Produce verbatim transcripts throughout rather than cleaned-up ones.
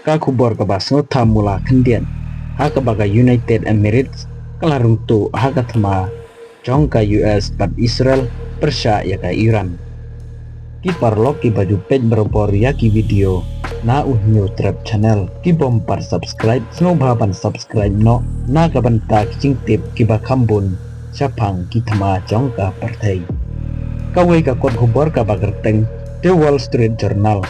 Ka khubor kaba sngewthuh mula khyndiat, ha kaba ka United Emirates ka la rung tuh ha ka thma jong ka U S bad Israel pyrshah ïa ka Iran. Ki paralok kiba ju peit barabor ïa ki video na u Hynñiewtrep channel, ki bym pat subscribe, sngewbha ban subscribe noh, na ka bynta ki jingtip kiba kham bun shaphang ki thma jong ka pyrthei. Kawei ka kot khubor kaba kyrteng The Wall Street Journal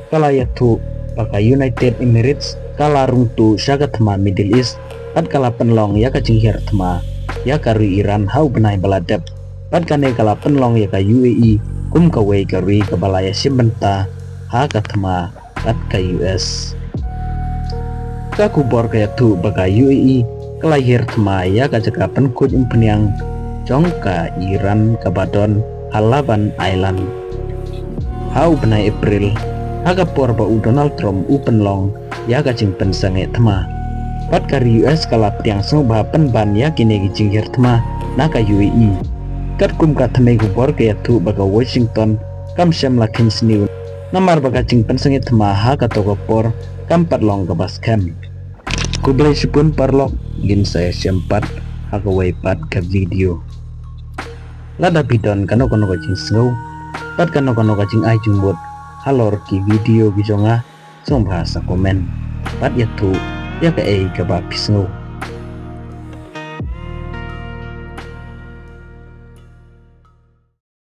ka la ïathuh ba ka United Emirates ka la rung tuh sha ka thma Middle East, bad ka la pynlong ïa ka jinghiar thma ïa ka ri Iran ha u bnai ba la dep, bad kane ka la pynlong ïa ka U A E kum kawei ka ri kaba la ïashim bynta ha ka thma bad ka U S. Ka khubor ka ïathuh ba ka U A E ka la hiar thma ïa ka jaka pynkhuid umphniang jong ka Iran kaba don ha Laban Island ha u bnai April, ha ka por ba u Donald Trump u pynlong ïa ka jingpynsangeh thma. Bad ka ri U S ka la pdiang sngewbha pynban ïa kine ki jinghiar thma na ka U A E. Katkum ka thymmei khubor ka ïathuh ba ka Washington kam shym la kheiñ sniew namar ba ka jingpynsangeh thma ha kato ka por kam pat long kaba skhem. Khublei shibun paralok, ngin sa ïashem pat ha kawei pat ka video. Lada phi don kano kano ka jingsngew bad kano kano ka jingai jingmut halor ki video ki jong nga, sngewbha sa comment bad ïathuh ïa kaei kaba phi sngew.